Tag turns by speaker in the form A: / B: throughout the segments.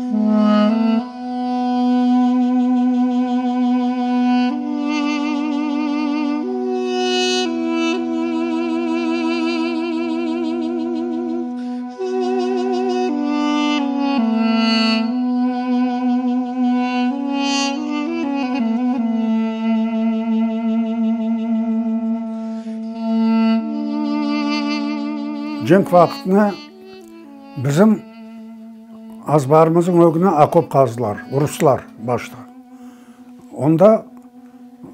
A: Cenk vaqtına bizim azbarımızıñ ögüne okop qazdılar, ruslar başta. Onda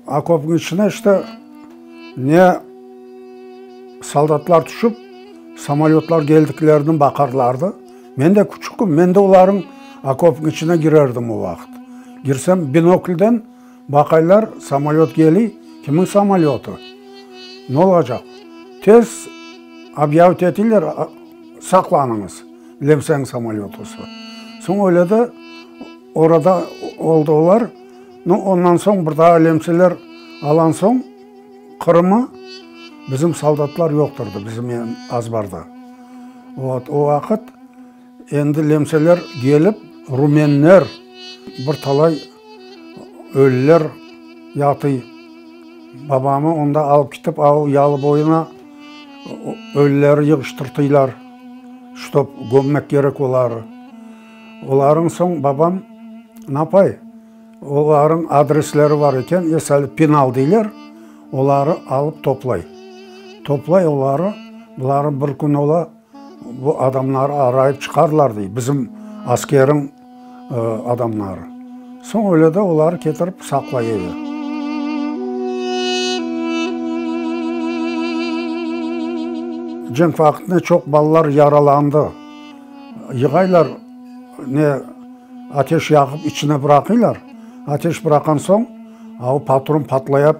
A: okopnıñ içine işte ne soldatlar tüşip, samoletlar geldiklerini baqarlardı. Men de küçükim, men de olarnıñ okopnıñ içine girerdim o vaqıt. Girsem, binoklden baqaylar, samolet geliy, kimniñ samoletı? Ne olacaq? Tez obyavit etiyler, saqlanıñız, lemseniñ samoletosı. Soñ öyle de orada oldı olar. Nu, ondan soñ bir daa lemseler alan soñ, Qırımı bizim soldatlar yoqtırdı bizim azbarda. Vot, o vaqıt endi lemseler kelip, rumenler bir talay ölüler yatıy. Babamı onda alıp ketip, av yalı boyuna ölüleri yığıştırtıylar, ştob gömmek kerek oları. Olarıñ soñ babam napay? Olarıñ adresleri bar eken, esali penal deyler, oları alıp toplay. Toplay oları, buları bir kün ola, bu adamları arayıp çıqarlar dey, bizim askeriñ adamları. Soñ öyle de oları ketirip saqlay eve. Cenk vaqtında çoq balalar yaralandı. Yığaylar ne Ateş yaqıp içine bıraqıylar. Ateş bıraqan soñ, a o patron patlayap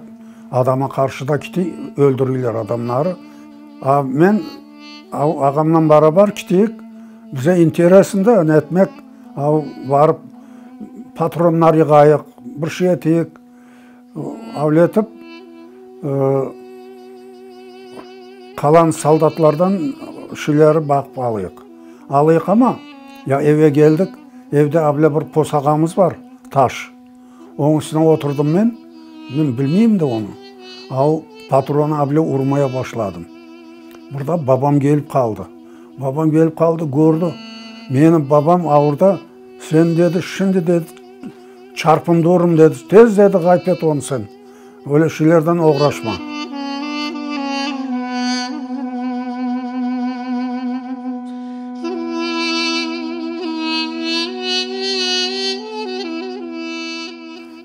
A: adama qarşı da kiti, öldüriyler adamları. A men a o ağamnan barabar kitiyik, bize interesn da netmek, a o barıp patronlar yığayıq, bir şey eteyik. Avletip, qalan soldatlardan şeyleri baqıp alayıq. Alayıq amma, ya evge keldik, evde avle bir posağamız bar, taş. Onıñ üstüne oturdım men, men bilmeyim de onı. Av patronı avle urmaya başladım. Bir da babam kelip qaldı. Babam kelip qaldı, kördi, meni babam avurda, sen dedi, şimdi dedi, Çarpındırırım, dedi. Tez, dedi, ğayıp et onı sen. Öyle şeylerden oğraşma.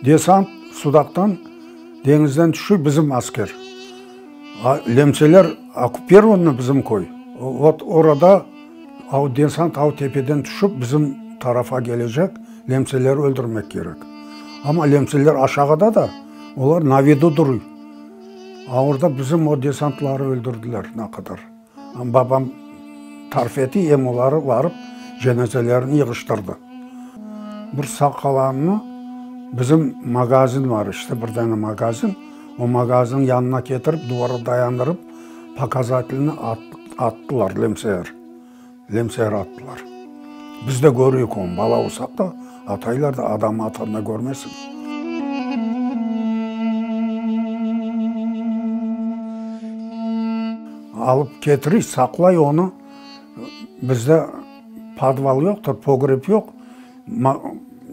A: Desant Sudaqtan deñizden tüşüy bizim asker. Lemseler okkupirovannı bizim köy. Vot orada av desant av tepeden tüşip bizim tarafa kelecek, lemseleri öldürmek kerek. Amma lemseler aşağıda da, olar na vidu duruy. A orada bizim o desantları öldürdiler na qadar. Babam tarif eti, em oları varıp cenazelerini yığıştırdı. Bir sağ qalanını bizim magazin var işte, bir dane magazin, o magazinniñ yanına ketirip, duvara dayandırıp, pokazatelni attılar, lemseer, lemseer attılar. Biz de körüyik onı, bala olsaq da, ataylar da, adam atqanını körmesin. Alıp ketiriy, saqlay onı. Bizde podval yoqtır, pogreb yoq.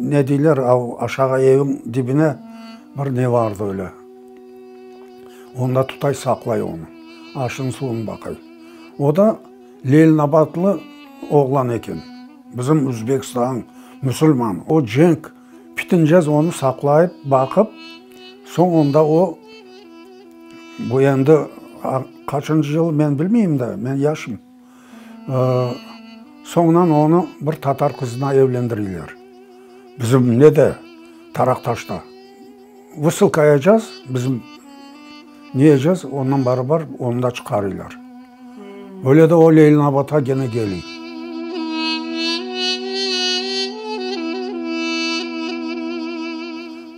A: Ne deyler, aşağı evin dibine bir ne vardı öyle. Onda tutay, saqlay onı. Aşın, suvun baqay. O da Leninabadlı oğlan eken. Bizim Özbekistan, musulman. O cenk pitincez onı saqlayıp, baqıp, soñ onda o, bu endi qaçıncı yıl men bilmeyim de, men yaşım. Soñundan onı bir tatar qızına evlendireyler. Bizim nede, Taraqtaşta. Vısılka ecez, bizim ne ecez, ondan barabar onı da çıqarıylar. Öyle de o Leylinabatqa gene keliy.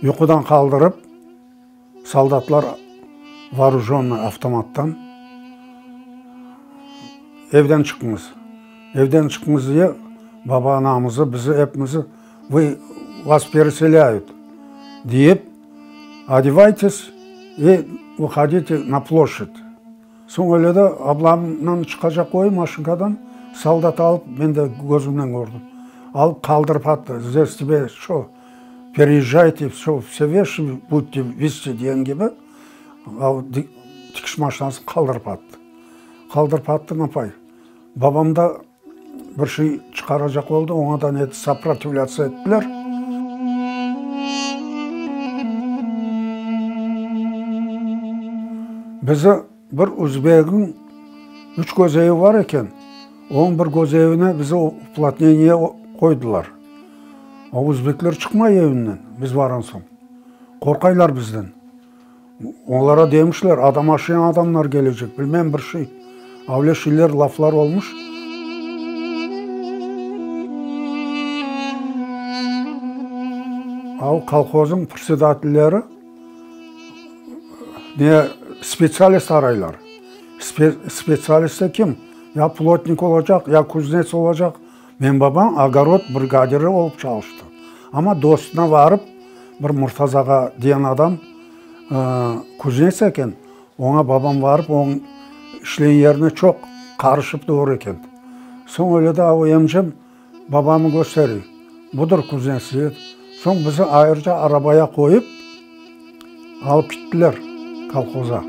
A: Yuqudan qaldırıp, soldatlar voorujennıy avtomattan, Evden çıqıñız! Evden çıqıñız diye. Baba-anamızı, bizi epimizi, vı, vas pereselâyut, deyip, odevaytes i vıhodite na ploşad. Soñ öyle de ablamnen çıqacaq oy maşinkadan, soldat alıp, men de közümnen kördim, alıp qaldırıp attı, zdes tebe ço, pereezjayte, vsö, vse veşi budete vezti degen kibi, tikiş maşinasını qaldırıp attı. Qaldırıp attı, napay, babam da Bir şey çıqaracaq oldı, oña da ne soprotivlâtsiya ettiler. Bizi bir üzbegin üç köz evi bar eken, onıñ bir köz evine bizi uplotneniye qoydılar. O üzbekler çıqmay evinden biz barğan soñ. Qorqaylar bizden. Olara demişler, adam aşayan adamlar kelecek, bilmem bir şey. Avle şeyler, laflar olmuş. Av kolhozıñ predsedatelleri ne spetsialist araylar. Spetsialist de kim? Ya plotnik olacaq, ya kuznets olacaq. Menim babam ogorod brigadiri olıp çalıştı. Amma dostuna varıp, bir Murtaz ağa diyen adam kuznets eken, oña babam varıp, onıñ işlegen yerine çoq qarışıp dur eken. Soñ öyle de o emcem babamı köstere, budır kuznets deyip. Soñ bizi ayrıca arabaya qoyıp, alıp kittiler kolhoza.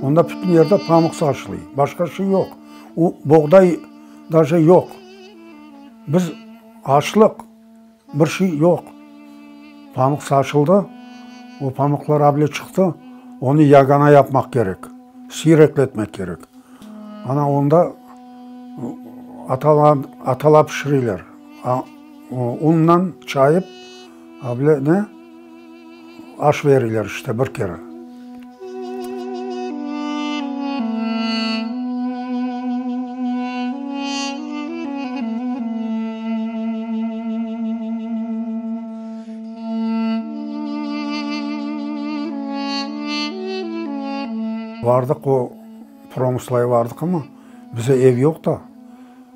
A: Onda bütün yerde pamıq saçılıy, başqa şey yoq. O boğday daje yoq. Biz açlıq, bir şey yoq. Pamıq saçıldı, o pamıqlar able çıqtı, onı yagana yapmaq kerek, siyrekletmek kerek. Ana onda atala, atala pişireyler. Unnan çayıp, able ne, aş bereyler işte bir kere. Bardıq o promıslaya bardıq amma, bize ev yoq da.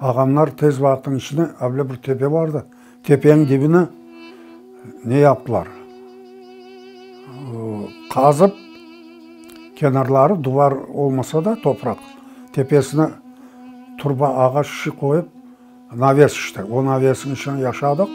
A: Ağamlar tez vaqıtnıñ içinde avle bir tepe bardı, tepeniñ dibini ne yaptılar, qazıp, kenarları duvar olmasa da topraq, tepesine turba, ağaç şişi qoyıp, naves işte, o navesniñ içinde yaşadıq.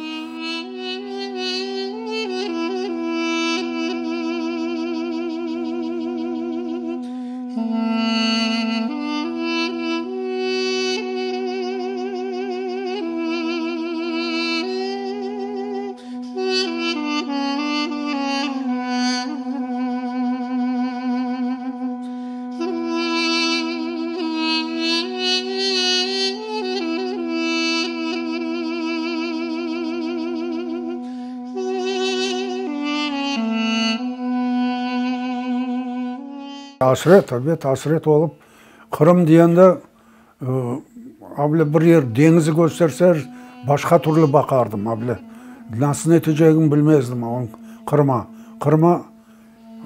A: Asret, elbet, asret olıp, Qırım diyende, avle bir yer deñizi kösterseler, başqa türlü baqardım, avle. Nasıl netecegini bilmezdim Qırıma. Qırıma,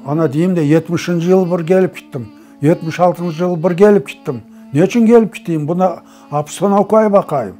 A: ana deyim de, yetmişinci yıl bir kelip kittim, 76-ncı yıl bir kelip kittim. Neçün kelip kiteyim, bunı obstanovkayı baqayım.